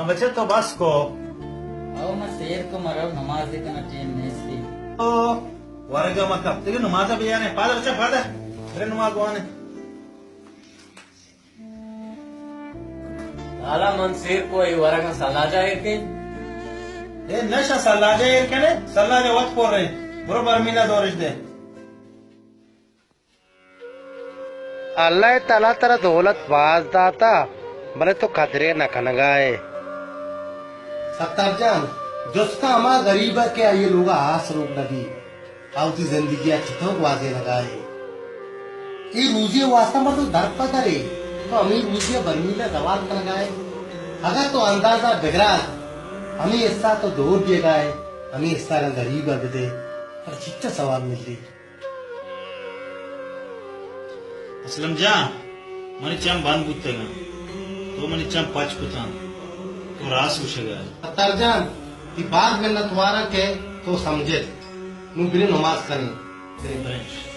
بچہ تو بس کو۔ او من سیر کو، مرو نماز دیتنا ٹیم نیستی۔ او ورگا ما کپتگی نماز بیانے۔ پادا بچہ پادا۔ برے نماز وانے۔ لالا من سیر کو، اے ورگا سلاجا ایر کے۔ اے نشا سلاجا ایر کنے، سلاجا وت پور رہے۔ برو برمیلا دورش دے۔ اللہ تعالی ترا دولت باز داتا، بلے تو قدرے نہ کنگا ئے۔ ستار جان، جستا ہما غریب ء کہ آئی لوگا آس روک نہ بی، آ وتی زندگی ء چتو گوازینگا ئے۔ اے روزی ء واسطہ ما تو در پہ در ئے، تو ہمے روزی ء برمیل ء زوال کنگا ئے۔ اگاں تو اندازہ بگراز، ہمے حصہ تو دور دیگا ئے، ہمے حصہ اگاں غریب ء بدے، پر چچا ثواب ملی؟ اسلم جان، منی چم بند بوتگ انت، تو منی چم پچ کتاں، تو راست گوشگ ء ئے۔ ستار جان، تی باز منت وارا کہ تو سمجھت۔ نوں برے نماز کنیں۔ برے۔